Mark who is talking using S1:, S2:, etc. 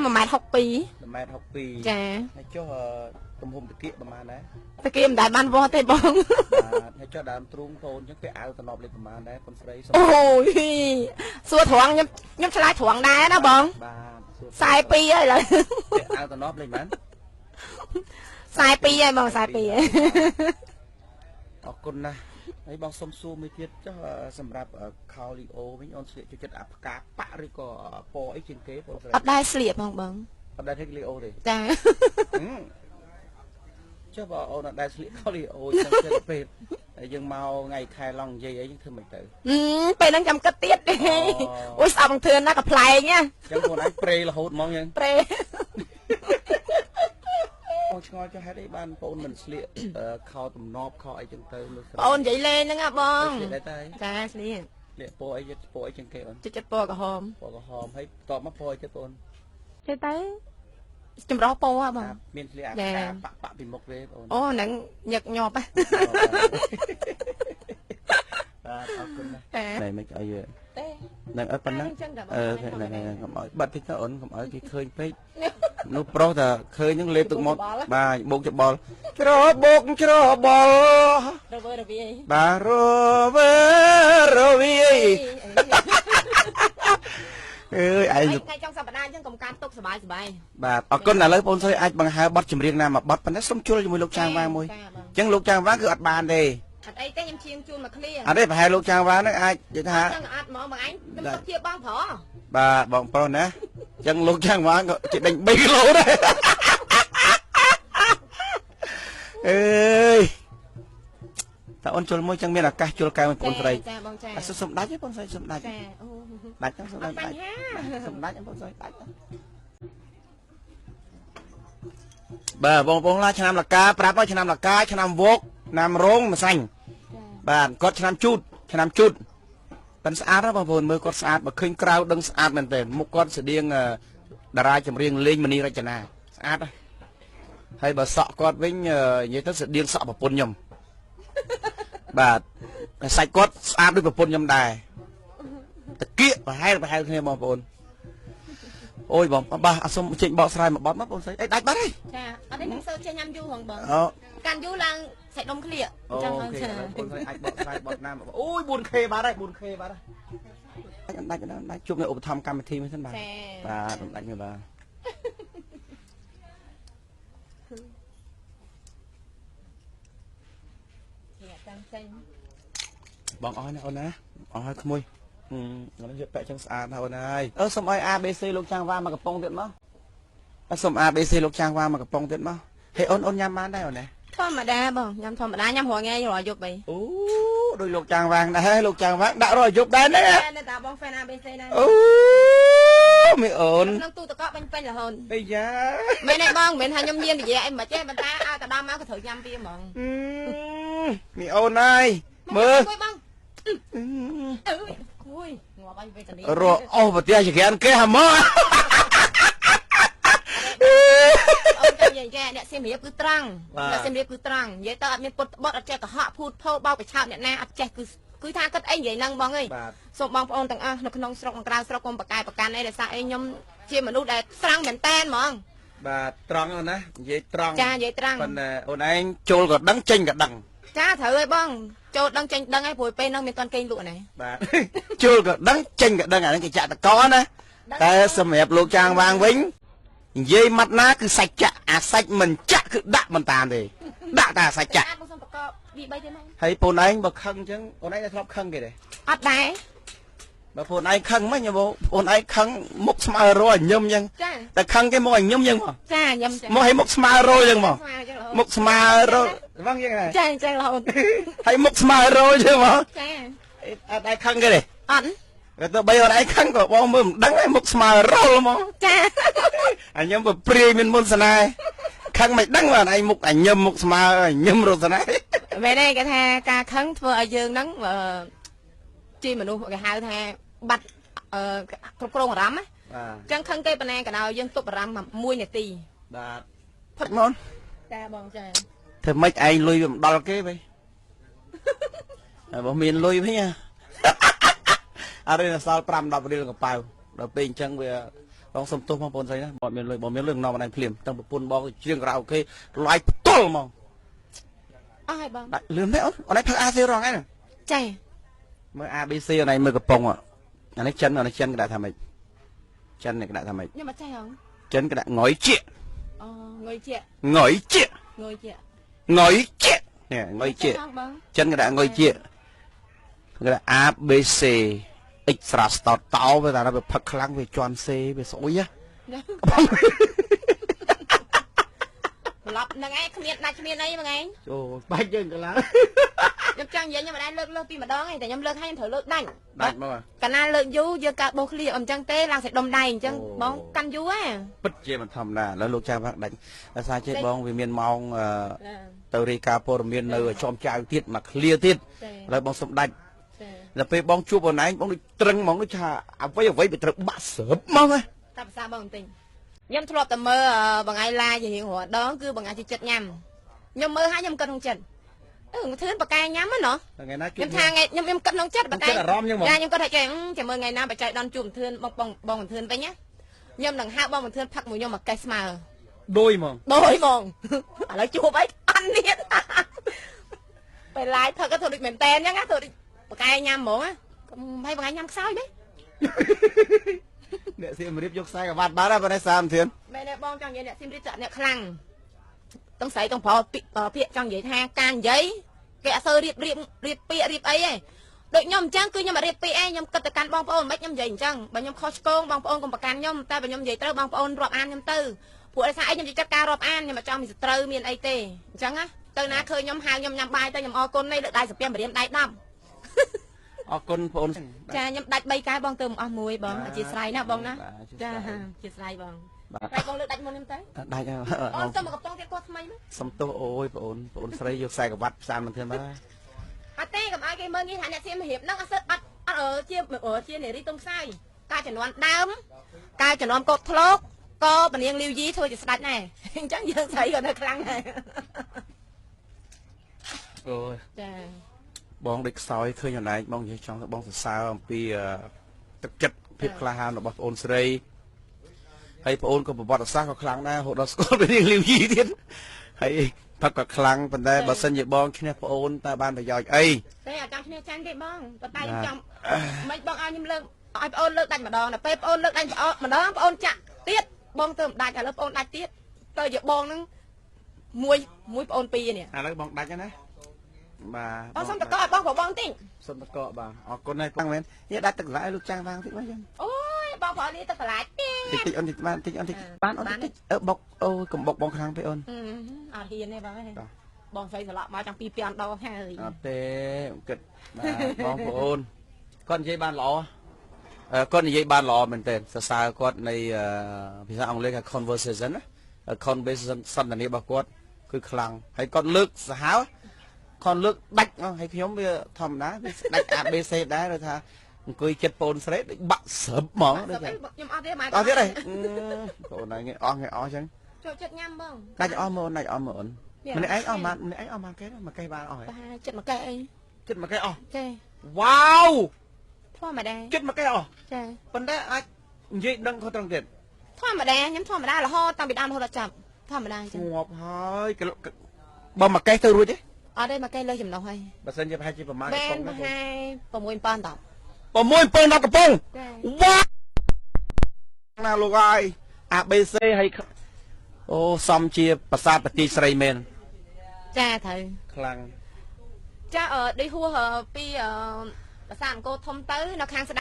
S1: 1ម៉ែត្រ62
S2: 1ម៉ែត្រ62
S1: ចា
S2: ហើយចុះទំហំតាគៀកប្រហែលដែរ
S1: តាគៀកមិនដែលបានវាស់ទេបង
S2: បាទហើយចុះដើមទ្រូងបងអញ្ចឹងពាក់អាវតំណប់លេខប្រហែលដែរបងស្រីសុំ
S1: អូយសួរត្រង់ខ្ញុំខ្ញុំឆ្លើយត្រង់ដែរណាបង
S2: បាទសួរ
S1: 42ហើយឥឡូវ
S2: ពាក់អាវតំណប់លេខប៉ុន្មាន
S1: 42ហើយបង42ហើយ
S2: អរគុណណាស់ហើយបងសុំសួរមួយទៀតចុះសម្រាប់ខោលីអូវិញអូនស្លៀកចូលចិត្តអាផ្កាប៉ាក់ឬក៏ពណ៌អីជាងគេបងស្រី
S1: អត់ដែរស្លៀកបងបង
S2: អត់ដែរទេលីអូទេ
S1: ចា
S2: ចុះបើអូនអត់ដែរស្លៀកខោលីអូចឹងចិត្តពេកហើយយើងមកថ្ងៃខែឡង់និយាយអីយើងធ្វើមិនទៅ
S1: ពេលហ្នឹងចាំគិតទៀតអូយស្អប់នឹងធឿនណាកំ pl ែងណា
S2: ចឹងខ្លួនឯងប្រេរហូតហ្មងចឹង
S1: ប្រេ
S2: បងឆ្ងល់ចុះហេតុអីបានបងមិនស្លៀកខោទំនប់ខោអីចឹងទៅមើលស្រី
S1: បងនិយាយលេងហ្នឹងណាបង
S2: ស្លៀកដែរតែ
S1: ចាស្លៀក
S2: ស្លៀកពណ៌អីចិត្តពណ៌អីចឹងគេអូន
S1: ចិត្តពណ៌ក្រហម
S2: ពណ៌ក្រហមហើយតបមកពណ៌អីចិត្តបង
S1: ទៅទៅចម្រោះពណ៌ហ៎បង
S2: មានស្លៀកអាកាប៉ាក់ប៉ាក់ពីមុខទេបង
S1: អូហ្នឹងញឹកញាប់ហ៎
S2: បាទអរគុណណាស់
S1: ចា
S2: ណែមិនឲ្យយើ
S1: ទេ
S2: នឹងឲ្យប៉ុណ្ណឹងអឺហ្នឹងកុំឲ្យបាត់តិចទៅអូនកុំឲ្យគេឃើញពេកនោះប្រុសតែឃើញហ្នឹងលេបទឹកមាត់បាទបោកច្បល់ច្របោកច្របល់
S1: រវើរវាយ
S2: បាទរវើរវាយអើយឯង
S1: ថ្ងៃចុងសប្តាហ៍អញ្ចឹងកុំការទុកសบายសบาย
S2: បាទអរគុណឥឡូវបងស្រីអាចបង្ហើបបទចម្រៀងណាមួយបទប៉ុន្តែសុំជួលជាមួយលោកចាងវ៉ាងមួយអញ្ចឹងលោកចាងវ៉ាងគឺអត់បានទេ
S1: អត់អីទេខ្ញុំឈៀងជូនមកឃ្លា
S2: អត់ទេប្រហែលលោកចាងវ៉ាងហ្នឹងអាចនិយាយថា
S1: ចឹងអត់ហ្មងបងឯងខ្ញុំទុកជាបងប្រុស
S2: បាទបងប្រុសណាអញ្ចឹងលោកចាងវ៉ាងក៏ជាដេញ3គីឡូដែរអើយតើអូនជុលមួយចឹងមានឱកាសជុលកែវមួយបងស្រី
S1: ចាបងចា
S2: អសុំដាច់ទេបងស្រីសុំដាច់
S1: ចាអូ
S2: ដាច់សុំដាច់
S1: បញ្ហា
S2: សុំដាច់បងស្រីដាច់បាទបងប្អូនឡាឆ្នាំលកាប្រាប់ឲ្យឆ្នាំលកាឆ្នាំវោកឆ្នាំរងម្សាញ់បាទគាត់ឆ្នាំជូតឆ្នាំជូតប៉ិនស្អាតណាបងប្អូនមើលគាត់ស្អាតបើឃើញក្រៅដឹងស្អាតមែនទែនមុខគាត់ស្តៀងតារាចម្រៀងលេងមនីរចនាស្អាតហើយបើសក់គាត់វិញនិយាយទៅស្តៀងសក់ប្រពន្ធខ្ញុំបាទសាច់គាត់ស្អាតដូចប្រពន្ធខ្ញុំដែរតកៀកប្រហែលប្រហែលគ្នាបងប្អូនអូយបងបាទអសុំចេញបកស្រាយមួយបត់មកបងស្រីអីដាច់បាត់ហើយ
S1: ចាអត់ទេខ្ញុំសូវចេះញ៉ាំយូរហងបង
S2: អូ
S1: កាន់យូរឡើងសាច់ដុំក្លៀក
S2: អូ
S1: ចឹង
S2: ខេ
S1: ចា
S2: បងស្រីអាចបកស្រាយបត់ណាអូយ 4K បាត់ហើយ 4K បាត់ហើយដាច់ដាច់ជួបនៅឧបត្ថម្ភកម្មវិធីមួយសិនបាទបាទដាច់មើលបាទ
S1: ចាំចេញ
S2: បងអស់ណាអូនណាអស់ហើយក្មួយឥឡូវយកពាក់ចឹងស្អាតណាអូនហើយអឺសុំឲ្យ ABC លោកចាងវ៉ាមកកំប៉ុងទៀតមកអឺសុំ ABC លោកចាងវ៉ាមកកំប៉ុងទៀតមកហេអូនអូនញ៉ាំបានដែរអូនណា
S1: ធម្មតាបងញ៉ាំធម្មតាញ៉ាំរាល់ថ្ងៃរាល់យប់អី
S2: អូដូចលោកចាងវ៉ាងដែរលោកចាងវ៉ាងដាក់រាល់យប់ដែរណា
S1: តែតាបង fan ABC ដែរ
S2: អូមីអូន
S1: ក្នុងទូទឹកកកបាញ់ពេញរហូត
S2: អាយ៉ា
S1: មែនទេបងមិនមែនថាខ្ញុំញៀននិយាយអីមិនទេប៉ុន្តែឲ្យទៅដល់មកក៏ត្រូវញ៉ាំវាហ្មង
S2: មីអូនហើយមើល
S1: មួយបងអើយអូយងាប់អញវេទនា
S2: រកអស់ប្រទេសចក្រានគេហាមក
S1: អូនចាំនិយាយចាអ្នកសៀមរាបគឺត្រង់អ្នកសៀមរាបគឺត្រង់និយាយទៅអត់មានពុតបត់អត់ចេះកុហកភូតភោបោកបញ្ឆោតអ្នកណាអត់ចេះគឺថាគិតអីនិយាយហ្នឹងបងអើយសូមបងប្អូនទាំងអស់នៅក្នុងស្រុកនិងក្រៅស្រុកកុំប្រកែប្រកាន់អីដោយសារអីខ្ញុំជាមនុស្សដែលត្រង់មែនតែនហ្មង
S2: បាទត្រង់ណានិយាយត្រង់
S1: ចានិយាយត្រង់
S2: ប៉ុន្តែអូនឯងចូលក៏ដឹងចេញក៏ដឹង
S1: ចាត្រូវហើយបងចូលដឹងចេញដឹងហើយព្រោះពេលហ្នឹងមានតន់គេងលក់ណា
S2: បាទចូលក៏ដឹងចេញក៏ដឹងអាហ្នឹងគេចាក់តកណាតែសម្រាប់លោកចាងវាងវិញនិយាយម៉ាត់ណាគឺសាច់ចាក់អាសាច់មិនចាក់គឺដាក់មិនតាមទេដាក់តែសាច់ចាក់
S1: អាចបងសុំប្រកប V3 ទេមក
S2: ហើយពូនឯងបើខឹងអញ្ចឹងអូនឯងធ្លាប់ខឹងគេទេ
S1: អត់ដែរ
S2: បើពូនឯងខឹងមិនខ្ញុំពូនឯងខឹងមុខស្មើរយញឹមអញ្ចឹងតែខឹងគេមកឲ្យញឹមអញ្ចឹងមក
S1: ចាញឹម
S2: មកឲ្យមុខស្មើរយអញ្ចឹងមកមុខស្មើរយហ្មងយ៉ាងណា
S1: ចាអញ្ចឹងរហូត
S2: ហើយមុខស្មើរយអញ្ចឹងមក
S1: ចា
S2: អត់ដែរខឹងគេទេ
S1: អត់
S2: តែទៅបីអត់ឯងខឹងក៏បងមើលមិនដឹងដែរមុខស្មើរលហ្មង
S1: ចា
S2: អញញឹមប្រព្រាយមានមុនស្នេហ៍ខឹងមិនដឹងបាទឯងមុខអញញឹមមុខស្មើអញញឹមរត់ស្នេហ៍
S1: មែនទេគេថាការខឹងធ្វើឲ្យយើងហ្នឹងជាមនុស្សគេហៅថាបាត់គ្រប់គ្រងអារម្មណ៍ណា
S2: បាទ
S1: អញ្ចឹងខឹងគេប៉ុណ្ណាក៏ដោយយើងទប់អារម្មណ៍1នាទី
S2: បាទផុតមក
S1: ចាបងចា
S2: ធ្វើម៉េចឯងលុយវាមិនដល់គេវិញបើមានលុយវិញអត់ទេសល់5 10រៀលកប៉ៅដល់ពេលអញ្ចឹងវា បងសុំទោសបងប្អូនស្រីណាបងមានលុយបងមានលុយក្នុងម្ដាយភ្លាមតាំងប្រពន្ធបងជាងក្រៅអូខេឡាយផ្ទល់ហ្មង
S1: អស់ហើយបង
S2: ដាច់លឿនទេអូនអូនឯងផឹកអាស៊ីរងឯង
S1: ចា
S2: មើល ABC អូនឯងមើលកំប៉ុងអានេះចិនអានេះចិនគេដាក់ថាម៉េចចិននេះគេដាក់ថាម៉េច
S1: ខ្ញុំអត់ចេះហង
S2: ចិនគេដាក់ងុយជា
S1: អូងុយជា
S2: ងុយជា
S1: ងុយជា
S2: ងុយជានេះងុយជា
S1: ហងបង
S2: ចិនគេដាក់ងុយជាគេដាក់ A B C អិចស្រាស្តោតតោវាតែវាផឹកខ្លាំងវាជន់សេវាស្អុយហ៎
S1: ប្លប់ហ្នឹងឯងគ្មានដាច់គ្មានអីបងឯង
S2: ចូលបាច់យើងកន្លង
S1: ខ្ញុំចង់និយាយខ្ញុំមិនដែលលើកលើសពីម្ដងឯងតែខ្ញុំលើកឲ្យខ្ញុំត្រូវលើកដាច់
S2: ដាច់មក
S1: កាលណាលើកយូរយើងកើតបោះឃ្លៀអញ្ចឹងទេឡើងសាច់ដុំដៃអញ្ចឹង
S2: អូ
S1: បងកាន់យូរហ៎
S2: ពិតជាមិនធម្មតាឥឡូវលោកចាស់បាក់ដាច់ដោយសារចេះបងវាមានម៉ោងអឺទៅរាយការណ៍ព័ត៌មាននៅចំចៅទៀតមកឃ្លាទៀតឥឡូវបងសុំដាច់ដល់ពេលបងជួបអូនឯងបងដូចត្រឹងហ្មងដូចថាអ្វីអ្វីវាត្រូវបាក់ស្រាប់ហ្មងហ៎
S1: តាភាសាបងបន្តិចខ្ញុំធ្លាប់តែមើលបងឯងឡាយជារៀងរាល់ដងគឺបងឯងជាចិត្តញ៉ាំខ្ញុំមើលហើយខ្ញុំគិតក្នុងចិត្តអឺធឿនបកែញ៉ាំហ្នឹងណោះ
S2: ថ្ងៃណាជួប
S1: ខ្ញុំថាថ្ងៃខ្ញុំខ្ញុំគិតក្នុងចិត្តបកែ
S2: គិតអារម្មណ៍ចឹងហ្មង
S1: ចាខ្ញុំគិតថាចេះចាំមើលថ្ងៃណាបច្ច័យដនជួបធឿនបងបងបងធឿនវិញណាខ្ញុំនឹងហៅបងធឿនផឹកមួយខ្ញុំមកកេះស្មើ
S2: ដូចហ្មង
S1: ដូចហ្មងឥឡូវជួបអីអន់ទៀតពេលឡាយផឹកក៏ធ្វើដូចមែនតែនចឹងណាធ្វើដូចបកែញ៉ាំហ្មងណាហើយបកែញ៉ាំខ្សោយទេ
S2: អ្នកសៀមរាបយកខ្សែក្រវ៉ាត់បាត់ហើយប៉ុន្តែសាមធាន
S1: មែនទេបងចង់និយាយអ្នកសៀមរាបចាក់អ្នកខ្លាំងទាំងស្រីទាំងប្រុសពាក្យពាក្យចង់និយាយថាការនិយាយគេអត់សូវរៀបរៀបរៀបពាក្យរៀបអីទេដូចខ្ញុំអញ្ចឹងគឺខ្ញុំអត់រៀបពាក្យឯងខ្ញុំគិតទៅកាន់បងប្អូនមិនខ្ញុំនិយាយអញ្ចឹងបើខ្ញុំខុសឆ្គងបងប្អូនកុំប្រកាន់ខ្ញុំតែបើខ្ញុំនិយាយត្រូវបងប្អូនរាប់អានខ្ញុំទៅព្រោះដោយសារអីខ្ញុំចិត្តការរាប់អានខ្ញុំអត់ចង់មានសត្រូវមានអីទេអញ្ចឹងណាទៅណាឃើញខ្ញុំហៅខ្ញុំញ៉ាំបាយទៅខ្ញុំអរគុណនេះលើកដៃសាពះម្រាមដៃ10
S2: អរគុណបងអូន
S1: ចាខ្ញុំដាច់3កែបងទៅមិនអស់មួយបងអធិស្ឋានណាបងណា
S2: បាទអធិស្ឋាន
S1: ចាអធិស្ឋានបង
S2: បាទ
S1: តែបងលើកដាច់មុនខ្ញុំទៅ
S2: ដាច់
S1: អូនទៅមកកំប៉ុងទៀតគាត់ថ្មីមក
S2: សុំទោសអូយបងអូនបងអូនស្រីយកខ្សែក្រវ៉ាត់ផ្សាមមិនធានបាទ
S1: អត់ទេកុំឲ្យគេមើលងាយថាអ្នកសៀមរាបហ្នឹងអត់សូវអត់អត់អឺជាអឺជានារីទុំខ្សែកាលជំនាន់ដើមកាលជំនាន់កូតធ្លោកក៏បនាងលីវយីធ្វើជាស្ដេចដែរអញ្ចឹងយើងស្រីក៏នៅខ្លាំងដែរ
S2: អូយ
S1: ចា
S2: បងដូចខ្សោយឃើញអនឯងបងនិយាយចង់ទៅបងសរសើរអំពីទឹកចិត្តភាពក្លាហានរបស់បងអូនស្រីហើយបងអូនក៏ប្រវត្តិសាស្ត្រក៏ខ្លាំងដែររហូតដល់ស្គាល់ពីនាងលីវយីទៀតហើយផឹកក៏ខ្លាំងប៉ុន្តែបើសិនជាបងឈ្នះបងអូនតើបានប្រយោជន៍អី
S1: ទេអត់ចង់ឈ្នះចាញ់ទេបងប៉ុន្តែខ្ញុំចង់មិនបងឲ្យខ្ញុំលើកឲ្យបងអូនលើកដាច់ម្ដងដល់ពេលបងអូនលើកដាច់ម្ដងបងអូនចាក់ទៀតបងទៅមិនដាច់ឥឡូវបងអូនដាច់ទៀតទៅជាបងហ្នឹងមួយមួយបងអូនពីរនេះ
S2: ឥឡូវបងដាច់ហើយណាបាទ
S1: បងសុំតកឲ្យបងប្រុសបងតិច
S2: សុំតកបាទអរគុណហើយបងមែននេះដាច់ទឹកឡាយលោកចាំងវាងតិចមកចឹង
S1: អូយបងប្រុសនេះទឹកកន្លាចទេ
S2: តិចតិចអូនតិចបានតិចអូនតិចបានអូនតិចអឺបុកអូយកុំបុកបងខ្លាំងពេកអូន
S1: អត់ហ៊ានទេបងអើយ
S2: បាទ
S1: បងស្រីត្រឡប់មកចង់2000ដងហើយ
S2: អត់ទេគិតបាទបងប្អូនគាត់និយាយបានល្អគាត់និយាយបានល្អមែនទែនសរសើរគាត់នៃភាសាអង់គ្លេសគេ conversation ណា conversation សន្ទនារបស់គាត់គឺខ្លាំងហើយគាត់លើកសាហាវគាត់លើកដាច់ហើយខ្ញុំវាធម្មតាវាដាច់ ABC ដែរដូចថាអង្គុយចិត្តបងស្រីដូចបាក់ស្រាប់ហ្មងដូចថា
S1: ខ្ញុំអត់ទេម៉ែ
S2: អស់ទៀតហីបងអូនឯងអស់ថ្ងៃអស់ចឹង
S1: ចូលចិត្តញ៉ាំបង
S2: ដាច់អស់មើលអូនដាច់អស់មើលអូនម្នាក់ឯងអស់ម៉ានម្នាក់ឯងអស់ម៉ានកេះមួយកេះបានអស់ហើយ
S1: ប្រហែលចិត្តមួយកេះអី
S2: ចិត្តមួយកេះអស់
S1: ចា
S2: វ៉ាវ
S1: ធម្មតា
S2: ចិត្តមួយកេះអស់
S1: ចា
S2: ប៉ុន្តែអាចនិយាយដឹងខុសត្រង់ទៀត
S1: ធម្មតាខ្ញុំធម្មតារហូតតាំងពីដើមរហូតដល់ចប់ធម្មតាចឹង
S2: ងាប់ហើយបើមួយកេះទៅរួចទេ
S1: អត់ទេមួយកេះលើសចំណុះហើយ
S2: បើសិនជាប្រហែលជាប្រហែល
S1: បែ
S2: កំប៉ុង
S1: នប្រហែល6 7 10
S2: 6 7 10កំប៉ុង
S1: ចា
S2: វ៉ាណាលោកអើយ ABC ហើយអូសំជាប្រាសាទបទីស្រីមែន
S1: ចាត្រូវ
S2: ខ្លាំង
S1: ចាអឺដូចហួសពីប្រាសាទអង្គរធំទៅនៅខាងស្ដាំ